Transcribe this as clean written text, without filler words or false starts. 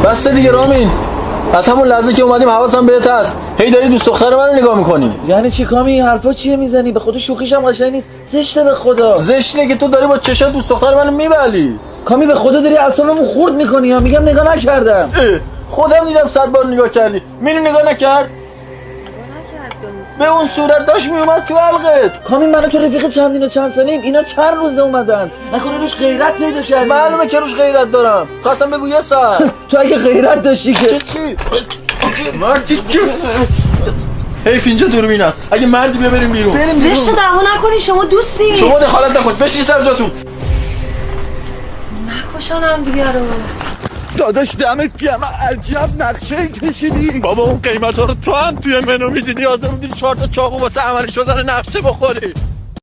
بس دیگه رامین، از همون لحظه که اومدیم حواسم بهت هست. هی داری دوست دختر منو نگاه میکنی. یعنی چی کامی؟ این حرفا چیه میزنی؟ به خدا شوخیشم قشنگ نیست. زشته به خدا. زشت که تو داری با چشات دوست دختر منو میبلی. کامی به خدا داری اعصابمو خورد میکنی یا میگم نگاه نکردم. خودم دیدم 100 بار نگاه کردی. مینو نگاه نکرد؟ به اون صورت داشت میومد تو حلقت. کامی من تو رفیق چندین و چند سالیم، اینا چند روزه اومدن. نکنه روش غیرت پیدا کردی؟ معلومه که روش غیرت دارم. خواستم بگو یه ساعت. تو اگه غیرت داشتی که چی؟ مردی که حیف اینجا دوربین است. اگه مردی ببریم بیرون. زشت دعوا نکنی، شما دوستی. شما دخالت نکنید، بشین سر جاتون. نکشانم دیگه رو. داداش دمت گرم، عجب نقشه کشیدی. بابا اون قیمت ها رو تو هم توی منو میدیدی. حاضر بودی 4 تا چاقو واسه عملی شدن نقشه بخوری.